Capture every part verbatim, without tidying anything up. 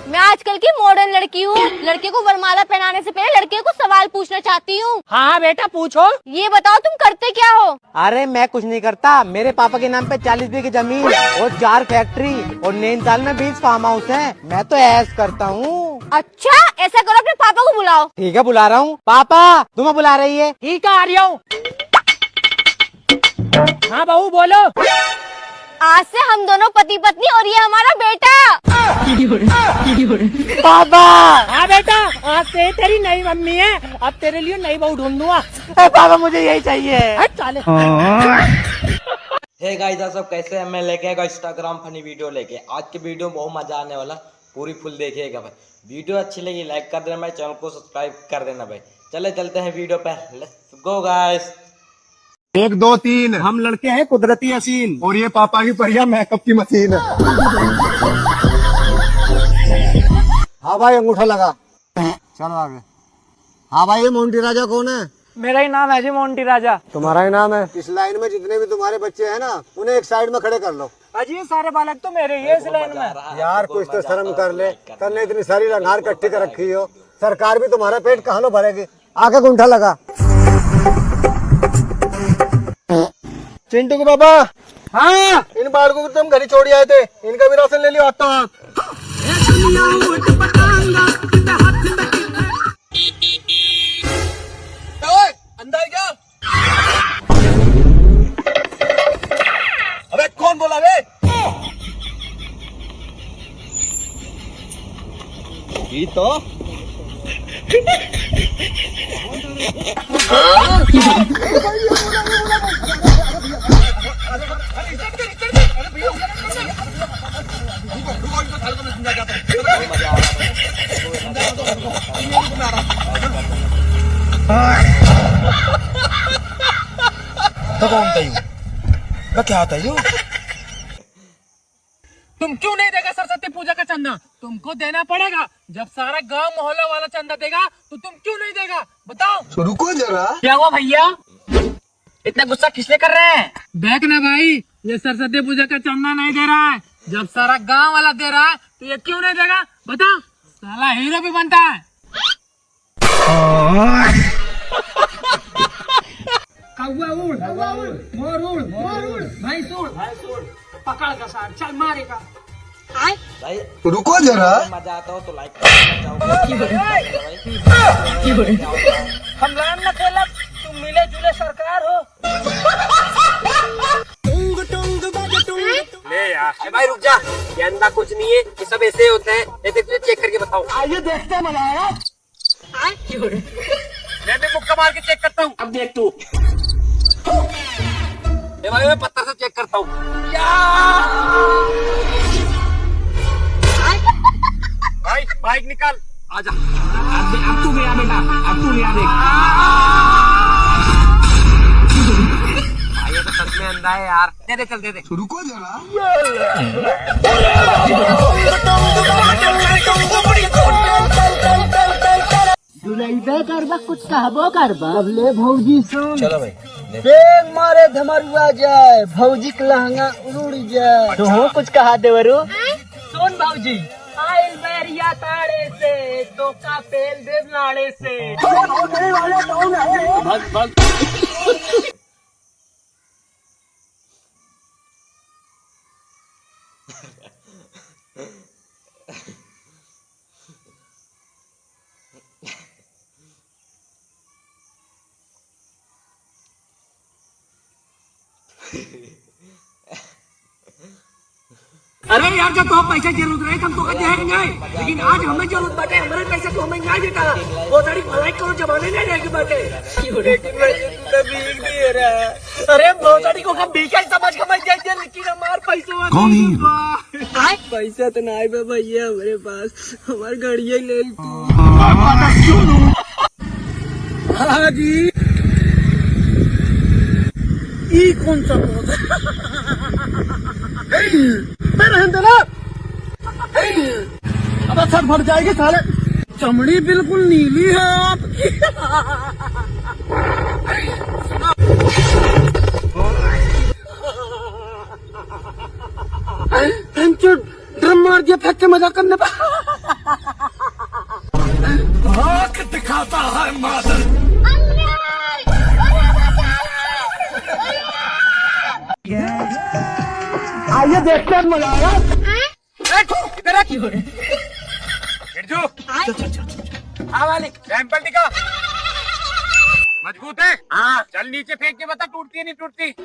मैं आजकल की मॉडर्न लड़की हूँ, लड़के को वरमाला पहनाने से पहले लड़के को सवाल पूछना चाहती हूँ। हाँ, हाँ बेटा, पूछो। ये बताओ, तुम करते क्या हो? अरे, मैं कुछ नहीं करता, मेरे पापा के नाम पे चालीस बीघे जमीन और चार फैक्ट्री और नैनीताल में बीस फार्म हाउस हैं। मैं तो ऐश करता हूँ। अच्छा, ऐसा करो, अपने पापा को बुलाओ। ठीक है, बुला रहा हूँ। पापा, तुम्हें बुला रही है। ठीक है, आ रही हूँ। हाँ बहू, बोलो। आज से हम दोनों पति पत्नी और ये हमारा बेटा। पापा। हाँ बेटा, आज से तेरी नई मम्मी है, अब तेरे लिए नई बहू ढूंढ दूंगा। ए पापा, मुझे यही चाहिए। हट साले। Hey guys, आप सब कैसे हैं? मैं लेके आएगा Instagram funny video लेके। आज की video में बहुत मजा आने वाला, पूरी full देखिएगा भाई। Video अच्छी लगी, like कर देना भाई, channel को subscribe कर देना भाई। चले, चलते हैं video पे, let's go guys। एक, दो, तीन। हम लड़के हैं कुदरती हसीन। और ये पापा की परिया मेकअप की मशीन है। हाँ भाई, अंगूठा लगा। चलो आगे। हाँ भाई, ये मोंटी राजा कौन है? मेरा ही नाम है जी, मोंटी राजा। तुम्हारा ही नाम है? इस लाइन में जितने भी तुम्हारे बच्चे हैं ना, उन्हें एक साइड में खड़े कर लो। अजी, ये सारे बालक तो मेरे ही है इस लाइन में। यार, कुछ तो शर्म कर ले। तन्ने इतनी सारी लंगहार इकट्ठी कर रखी हो, सरकार भी तुम्हारा पेट कहाँ लो भरेगी? आके गुंठा लगा। चिंटू के पापा। हाँ। इन बालकों को तुम घर ही छोड़ आए थे, इनका भी राशन ले लियो हाथों हाथ। ओए, अंदर क्या? अबे कौन बोला बे? ये तो। तो कौन था यू? मैं क्या था यू? तुम क्यों नहीं देगा सरस्वती पूजा का चंदा? तुमको देना पड़ेगा। जब सारा गांव मोहल्ला वाला चंदा देगा, तो तुम क्यों नहीं देगा? बताओ। तो रुको जरा। क्या हुआ भैया, इतना गुस्सा किस लिए कर रहे हैं? देख ना भाई, ये सरस्वती पूजा का चंदा नहीं दे रहा है। जब सारा गांव वाला दे रहा है, तो ये क्यों नहीं देगा? बताओ। साला हीरो भी बनता है। कौआ उड़, कौआ उड़, मोर उड़, मोर उड़, भैंस उड़, भैंस उड़। पकड़ का सार, चल मारेगा। भाई, रुको जरा। मजा आता हो तो like करना चाहोगे? हम लान न खेलब, तुम मिले जुले सरकार हो। ले यार। ए भाई रुक जा, ये अंधा कुछ नहीं है, ये सब ऐसे होते हैं। ऐसे तुझे चेक करके बताओ। आइए देखते हैं मजा आएगा। मैं भी मुक्का मार के चेक करता हूँ। अब देख तू। ए भाई, मैं पत्थर से चेक करता हूँ। या! भाई, बाइक निकाल, आजा। अब, अब तू गया बेटा, अब तू गया देख। भाई, ये तो सच में अंधा है यार। दे दे, चल, दे दे। रुको जरा। दुलैबे करबा, कुछ कहबो करबा। अब ले भौजी सुन। चलो भाई, ले। प्रेम मारे धमरुआ जाए, भौजी के लहंगा उड़ जाए। तो हो कुछ कहा देवरू? सुन भौजी, आइल बैरिया ताड़े से, तो का पेल देव लाड़े से। भाग, भाग। अरे यार, जब तो पैसा जरूरत रहे, हम तो का देहे नहीं, लेकिन आज हमें जरूरत बाटे, हमारे पैसा तो हमें नहीं देता। वो सारी भलाई करो, जमाने नहीं रहेगी बाटे। लेकिन मैं ये तू तो भीख नहीं रहा। अरे, बहुत सारी को हम भीख ही समझ के मैं दे दे, लेकिन हमार पैसा कौन है? पैसा तो नहीं बे भैया हमारे पास, हमार गाड़िया ही ले ली तू। हाँ जी, ई कौन सा पौधा? मैं रहन देना। अबे सर फट जाएगी साले। चमड़ी बिल्कुल नीली है आपकी। ड्रम ये फेंक के मजाक करने पे। आंख दिखाता है मादर। आइए देखते हैं, मजा आएगा। बैठ, इधर रख। बैठ जाओ। चल, चल, चल, चल। हाँ मालिक, सैंपल दिखा। मजबूत है? हाँ। चल नीचे फेंक के बता, टूटती है नहीं टूटती?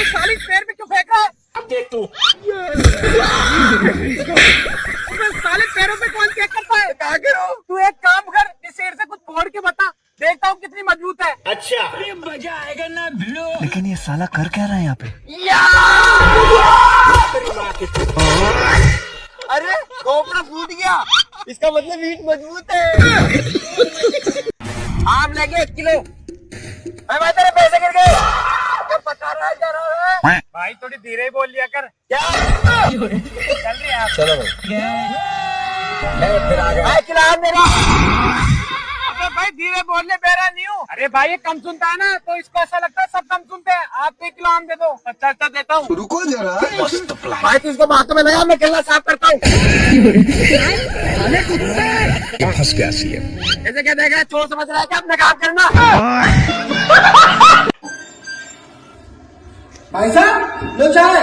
साले पैर में क्यों फेंक रहा है? अब देख तू। अबे साले पैरों पे कौन चेक करता है? क्या करूं? तू एक काम कर, इस side से कुछ फोड़ के बता, देखता हूँ कितनी मजबूत है। अच्छा। अरे मजा आएगा ना भिड़ो। लेकिन ये साला कर क्या रहा है यहाँ पे? अरे खोपड़ा फूट गया, इसका मतलब ईंट मजबूत है। आम लेंगे एक किलो। अरे भाई तेरे पैसे गिर गए। क्या पका रहा है, क्या रहा है? भाई थोड़ी धीरे ही बोल लिया कर। क्या? चल रही है आप। चलो भाई। मैं फिर आ गया। भाई, खिला मेरा। अबे भाई, धीरे बोल ले, बेरा नहीं हूँ। अरे भाई, ये कम सुनता है ना, तो इसको ऐसा लगता है सब कम सुनते हैं। आप एक किलो आम दे दो। अच्छा, अच्छा, देता हूँ। रुको जरा। भाई, तू इसको बातों में लगा, मैं गल्ला साफ करता हूँ। फंस गया सीएम। ऐसे क्या देख रहा है? चोर समझ रहा है क्या? अपना काम करना। भाई साहब, लो चाय।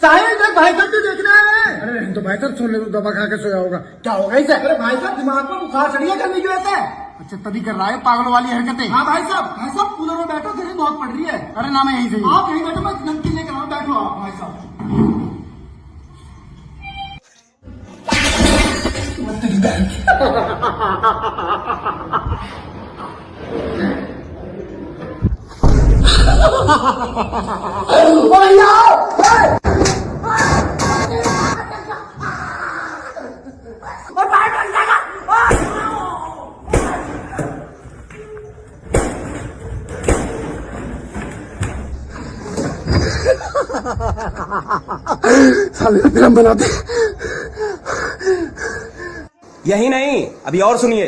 साहिल, देख भाई साहब, तू देखना है। अरे रहने दो भाई साहब, सोने दो, दवा खा के सोया होगा। क्या हो गया इसे? अरे भाई साहब, दिमाग पर बुखार चढ़ गया, गर्मी की वजह से। अच्छा, तभी कर रहा है पागलों वाली हरकतें। हाँ भाई साहब, भाई साहब, कूलर में बैठो, गर्मी बहुत पड़ रही है। अरे ना, मैं यहीं से ही। आप यहीं बैठो, मैं नमकीन लेकर आऊँ, बैठो आप भाई साहब। साले फिल्म बनाते। यही नहीं, अभी और सुनिए।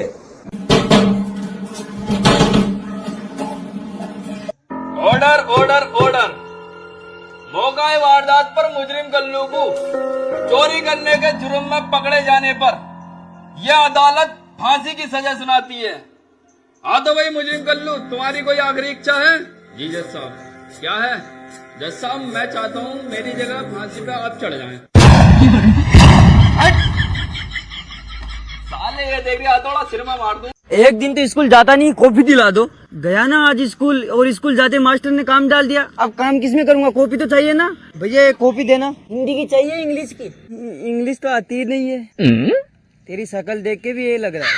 ऑर्डर, ऑर्डर, ऑर्डर। मौका वारदात पर मुजरिम कल्लू को चोरी करने के जुर्म में पकड़े जाने पर यह अदालत फांसी की सजा सुनाती है। हाँ तो भाई मुजरिम कल्लू, तुम्हारी कोई आखिरी इच्छा है? जी जज साहब। क्या है? जज साहब, मैं चाहता हूँ मेरी जगह फांसी पे आप चढ़ जाएं। साले ये देख रहे हथौड़ा सिर में मार दूं। एक दिन तो स्कूल जाता नहीं, कॉपी दिला दो। गया ना आज स्कूल, और स्कूल जाते मास्टर ने काम डाल दिया। अब काम किस में करूंगा, कॉपी तो चाहिए ना। भैया एक कॉपी देना। हिंदी की चाहिए, इंग्लिश की? इंग्लिश तो आती ही नहीं है। तेरी शकल देख के भी ये लग रहा है।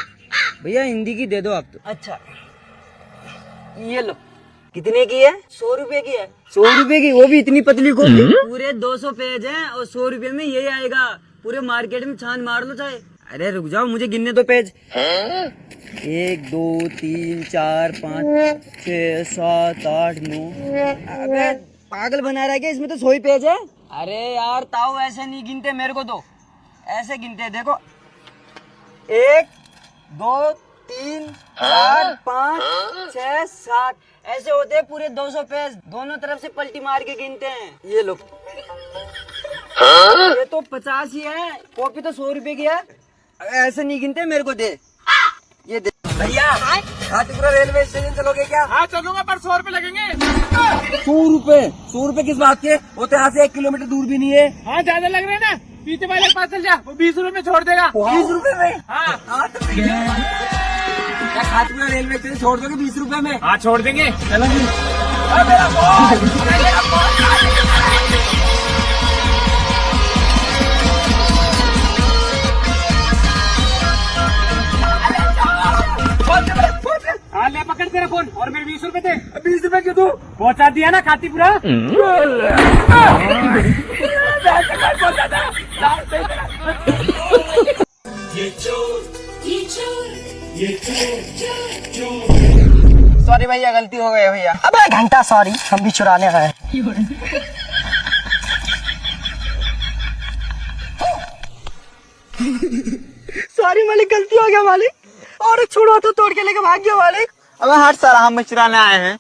भैया हिंदी की दे दो आप तो। अच्छा, ये लो। कितने की है? सौ रुपए की है। सौ रुपए की, वो भी इतनी पतली कॉपी? पूरे दो सौ पेज हैं और सौ रुपए में यही आएगा। पूरे मार्केट में छान मार लो चाहे। अरे रुक जाओ, मुझे गिनने दो पेज। एक, दो, तीन, चार, पाँच, छः, सात, आठ, नौ। अबे पागल बना रहा है क्या? इसमें तो सौ ही पेज है। अरे यार ताऊ, ऐसे नहीं गिनते, मेरे को दो। ऐसे गिनते हैं, देखो, एक, दो, तीन, चार, पाँच, छह, सात, ऐसे होते हैं पूरे दो सौ पेज। दोनों तरफ से पलटी मार के गिनते हैं। ये लो, ये तो पचास ही है, कॉपी तो सौ रुपए की है। ऐसे नहीं गिनते, मेरे को दे। ये दे। भैया, खातीपुरा रेलवे स्टेशन चलोगे क्या? हाँ, चलूंगा, पर सौ रुपए लगेंगे। सौ रुपए? सौ रुपए किस बात के? वो तो यहाँ से एक किलोमीटर दूर भी नहीं है। हाँ, ज्यादा लग रहे हैं ना, पीछे वाले के पास चल जा, वो बीस रुपए में छोड़ देगा। बीस रुपए में? हाँ। हाँ, तो ठीक है। क्या खातीपुरा रेलवे स्टेशन छोड़ दोगे बीस रुपए में? हाँ, छोड़ देंगे। चलो जी। अरे मेरा फोन! अरे मेरा फोन! हाँ, ले पकड़ तेरा फोन और मेरे बीस रुपए दे। बीस रुपए क्यों दूं? पहुंचा दिया ना खातीपुरा। सॉरी भैया, गलती हो गई भैया। अबे घंटा सॉरी, हम भी चुराने आए हैं। सॉरी मालिक, गलती हो गया मालिक। और एक छुड़वा तो तोड़ के लेके भाग गया मालिक। अबे हट साला, हम चुराने आए हैं।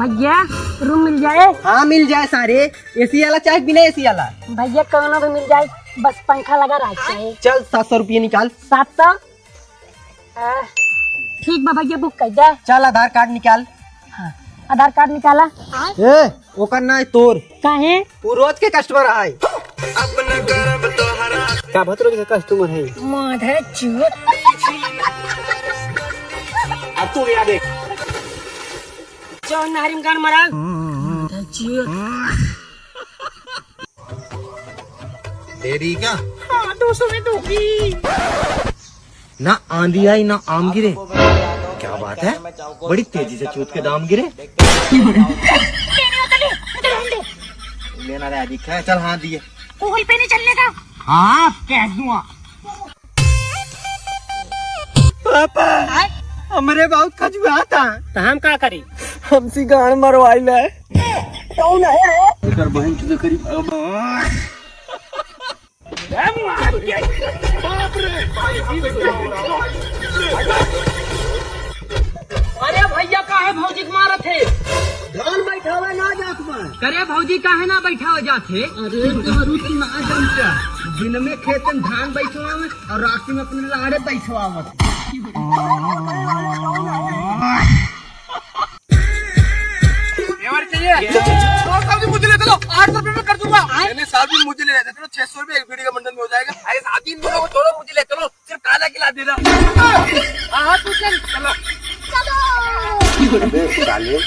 भैया, रूम मिल जाए? हाँ, मिल जाए सारे। एसी वाला चाहे बिना एसी वाला? भैया, कौनो भी मिल जाए, बस पंखा लगा रहा चाहिए। चल, सात सौ रुपये निकाल। सात सौ? आ, ठीक बा भैया, बुक कर दे। चल, आधार कार्ड निकाल। हाँ, आधार कार्ड निकाला। ए, ओकर ना, तोर। काहे? वो रोज के कस्टमर आए। का भत रोज के कस्टमर है? माधर चोद। अब तू भी आ देख। जो नारी में गान मारा। माधर चोद। दे रही क्या? हाँ, दो सौ में दूंगी। ना आंधी आई, ना आम गिरे। क्या बात है, बड़ी तेजी से चूत के दाम गिरे। लेना रे, अधिक है। चल, हाँ, दिए। गूगल पे नहीं चलने का। हाँ, कह दूंगा। पापा, आय? हमरे बहुत खजुआ था। तो हम का करी? हमसे गांड मरवाई ले। कौन है रे? एकर बहन चुदे करी। अरे भैया, काहे भौजी के मारत है? धान बैठावे ना जात बा। करे भौजी, काहे ना बैठावे जात है? अरे तोहरू तू ना जनता, दिन में खेत में धान बैठवावे और रात में अपने लाड़े बैठवावत। ये बार चाहिए? चल, चल, चल। और साहब जी, मुझे ले चलो, आठ सौ रुपये में कर दूंगा। नहीं, नहीं, साहब जी, मुझे ले चलो, छह सौ रुपये एक बीड़ी का बंडल में हो जाएगा। अरे साहब जी, इन दोनों को छोड़ो, मुझे ले चलो, सिर्फ खाना खिला देना। हाँ, हाँ, तू चल, चलो। अबे साले।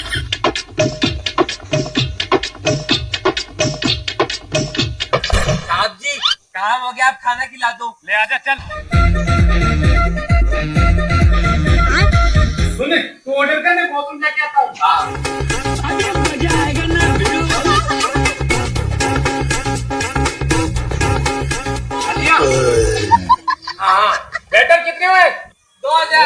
साहब जी, काम हो गया, आप खाना खिला दो। ले आजा, चल। सुन, तू ऑर्डर कर, मैं बाथरूम जाके आता हूँ। हाँ। अरे मजा आएगा ना। हाँ, हाँ। वेटर कितने हुए? दो हजार।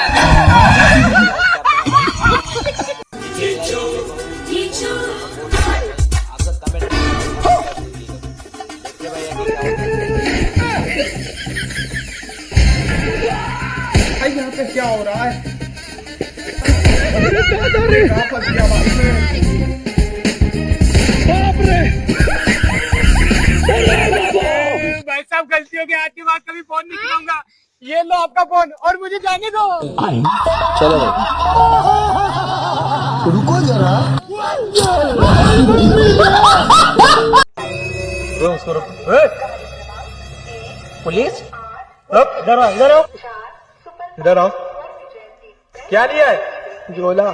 भाई, यहाँ पे क्या हो रहा है? अरे दादा रे। कहाँ फंस गया मालूम है? बाप रे। भाई साहब, गलती हो गई, आज के बाद कभी फोन नहीं खिलाऊंगा। ये लो आपका फोन और मुझे जाने दो। चलो भाई। रुको जरा। रोक उसको, रोक। ए! पुलिस? रुक, इधर आओ, इधर आओ। इधर आओ। क्या लिया है? झोला।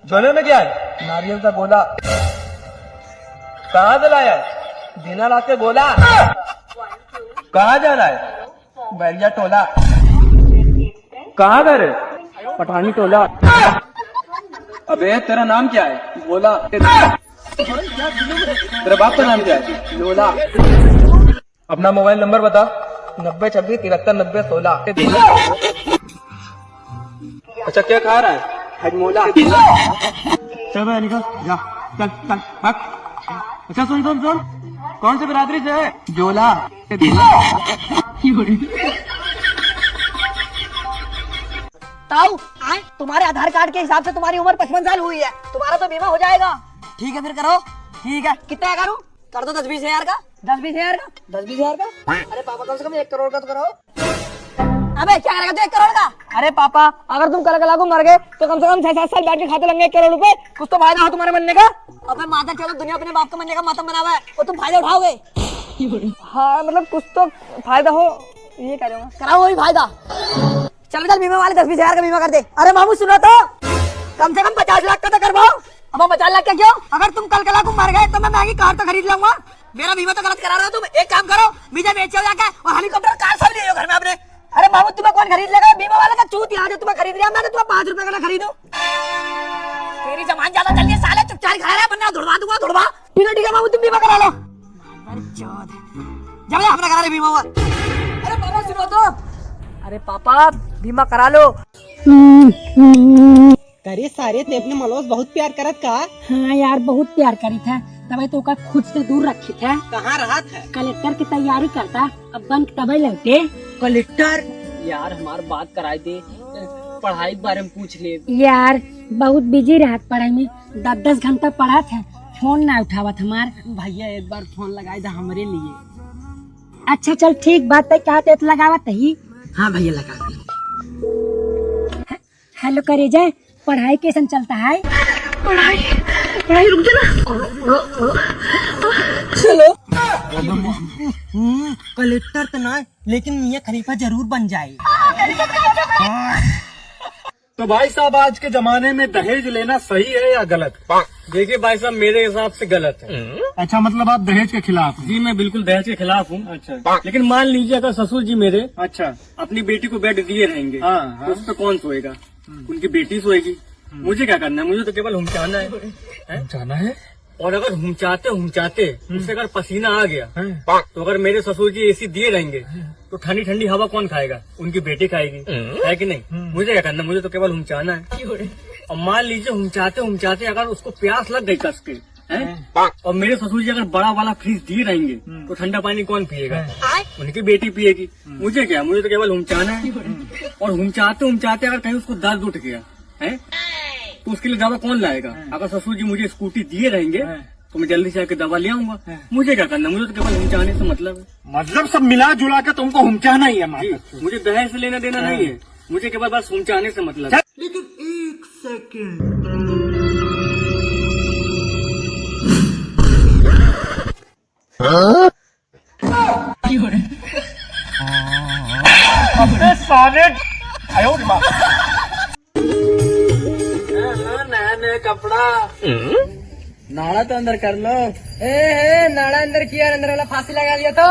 झोले में क्या है? नारियल का गोला। कहाँ से लाया है? दीनानाथ के गोला। कहाँ जाना है? बैरिया टोला। कहाँ घर है? पठानी टोला। अबे, तेरा नाम क्या है? भोला। तेरे बाप का नाम क्या है? लोला। अपना मोबाइल नंबर बता। नब्बे छब्बीस तिहत्तर नब्बे सोलह। अच्छा, क्या खा रहा है? हजमोला। चल भाई, निकल, जा, चल, चल, भाग। अच्छा, सुन, सुन, सुन, कौन सी बिरादरी से है? जोला। ताऊ, आए, तुम्हारे आधार कार्ड के हिसाब से तुम्हारी उम्र पचपन साल हुई है, तुम्हारा तो बीमा हो जाएगा। ठीक है, फिर करो। ठीक है, कितना करूँ? कर दो दस बीस हजार का। दस बीस हजार का? दस बीस हजार का? अरे पापा, कम से कम एक करोड़ का तो कराओ। अबे, क्या करेगा तू एक करोड़ का? अरे पापा, अगर तुम कल कला को मर गए तो कम से कम छह सात साल बैठ के खाते लेंगे एक करोड़ रुपए। कुछ तो फायदा हो तुम्हारे मरने का। अबे माता, चलो, दुनिया अपने बाप का मरने का मातम मनावा है, वो तुम फायदा उठाओगे। हाँ, मतलब कुछ तो फायदा हो, ये कह रहे हो। कराओ वही फायदा। चल, चल, बीमा वाले दस बीस हजार का बीमा कर दे। अरे मामू, सुनो तो, कम से कम पचास लाख का तो करवाओ। अब हम पचास लाख का क्यों? अगर तुम कल कला को मर गए तो मैं महंगी कार तो खरीद लूंगा। मेरा बीमा तो गलत करा रहे हो तुम। एक काम करो, बीजा बेच जाओ जाके और हेलीकॉप्टर, कार सब ले लो घर में अपने। अरे मामू, तुम्हें कौन खरीद लेगा? बीमा वाला का चूत यहाँ जो तुम्हें खरीद लिया, मैं तो तुम्हें पाँच रुपए का ना खरीदूं। तेरी जबान ज्यादा चल रही है साले, चुपचाप खड़ा रहे, वरना धुड़वा दूंगा, धुड़वा। ठीक है, ठीक है मामू, तुम बीमा करा लो। अरे चौध। जा बे, हमरा करा ले बीमा हुआ। अरे पापा, सुनो तो। अरे पापा, बीमा करा लो। अरे सारे, ते अपने मलवा से बहुत प्यार करत का? हाँ यार, बहुत प्यार करी था, तबे तो ओका खुद से दूर रखी था। कहाँ रहत है? कलेक्टर की तैयारी करता, अब बन के तबे लौटे। कलेक्टर? यार, हमार बात कराई दे, पढ़ाई के बारे में पूछ ले। यार, बहुत बिजी रहत पढ़ाई में, दस दस घंटा पढ़त है, फोन ना उठावत हमार। भैया, एक बार फोन लगाई दे हमरे लिए। अच्छा, चल, ठीक बात है, कहा तेत लगावत ही। हाँ भैया, लगा दे। हेलो करेजा, पढ़ाई कैसन चलता है? पढ़ाई, पढ़ाई रुक जा ना। हेलो। हम्म, कलेक्टर तो ना, लेकिन मियाँ खलीफा जरूर बन जाए। तो भाई साहब, आज के जमाने में दहेज लेना सही है या गलत? देखिए भाई साहब, मेरे हिसाब से गलत है। अच्छा, मतलब आप दहेज के खिलाफ हैं? जी, मैं बिल्कुल दहेज के खिलाफ हूँ। अच्छा। लेकिन मान लीजिए, अगर ससुर जी मेरे अच्छा। अपनी बेटी को बेड दिए रहेंगे, हाँ, हाँ। तो उस पे कौन सोएगा? हम्म। उनकी बेटी सोएगी। हम्म। मुझे क्या करना है? मुझे तो केवल हुमचाना है। हैं? हुमचाना है? और अगर हुमचाते हुमचाते हम्म। उससे अगर पसीना आ गया, हाँ। तो अगर मेरे ससुर जी एसी दिए रहेंगे, हाँ। तो ठंडी ठंडी हवा कौन खाएगा? उनकी बेटी खाएगी, हम्म। है कि नहीं? हम्म। मुझे क्या करना, मुझे तो केवल हुमचाना है। और मान लीजिए, हुमचाते हुमचाते अगर उसको प्यास लग गई कस के, हैं? हाँ। और मेरे ससुर जी अगर बड़ा वाला फ्रिज दिए रहेंगे, हम्म। तो ठंडा पानी कौन पिएगा? हाँ। उनकी बेटी पिएगी। हम्म। मुझे क्या, मुझे तो केवल हुमचाना है। हम्म। और हुमचाते हुमचाते अगर कहीं उसको दर्द उठ गया, हैं? तो उसके लिए दवा कौन लाएगा? हाँ। अगर ससुर जी मुझे स्कूटी दिए रहेंगे, हाँ। तो मैं जल्दी से आके दवा ले आऊंगा। हाँ। मुझे क्या करना, मुझे तो केवल हुमचाने से मतलब है। मतलब, सब मिला जुला के तुमको हुमचाना ही है, जी, माता। मुझे दहेज से लेना देना हाँ। नहीं है, मुझे केवल बस हुमचाने से मतलब है। लेकिन एक सेकंड। अबे साले, आयो रे माँ। हाँ, हाँ, नया नया कपड़ा। नाड़ा तो अंदर कर लो। ए, ए, नाड़ा अंदर किया, अंदर वाला फांसी लगा लिया तो।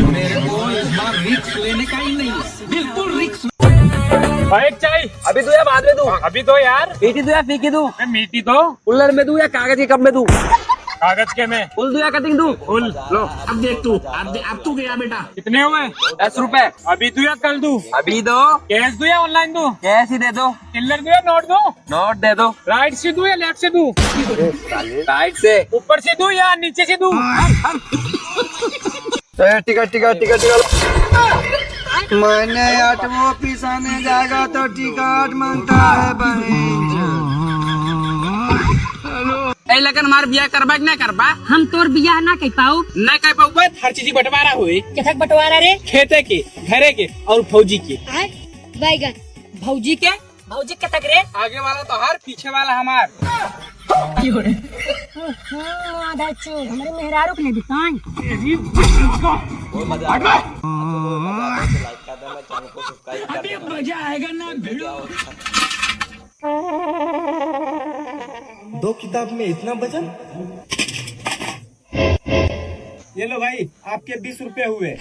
मेरे को इस बार रिस्क लेने का ही नहीं है, बिल्कुल रिस्क। भाई, एक चाय। अभी दो या बाद में दो? अभी दो यार। मीठी दो या फीकी दो? मैं मीठी दो। कुल्लर में दो या कागज के कप में दो? कागज के में। फुल दो या कटिंग दो? फुल। लो। अब देख तू, अब दे, अब तू गया बेटा। कितने हुए? दस रुपए। अभी दो या कल दो? अभी दो। कैश दो या ऑनलाइन दो? कैश ही दे दो। चिल्लर दो या नोट दो? नोट दे दो। राइट से दो या लेफ्ट से दो? राइट से। ऊपर से दो या नीचे से दो? ए, टिकट, टिकट, टिकट, टिकट। मैंने आठवाँ पिसाने जाएगा तो टिकट मांगता है बहन। ए, लगन हमार बियाह करबा कि ना करबा? हम तोर बियाह ना कइ पाउब। ना कइ पाउब, हर चीज बंटवारा होई। केथक बंटवारा रे? खेते के, घरे के और भौजी के। आय, बैगन। भौजी के? भौजी के तक रे? आगे वाला तोहार, पीछे वाला हमार। हम्म, आधा चोर, हमरे मेहरारू के ले बिकाई। अभी मजा आएगा ना भिड़ू। दो किताब में इतना वजन। ये लो भाई, आपके बीस रुपए हुए।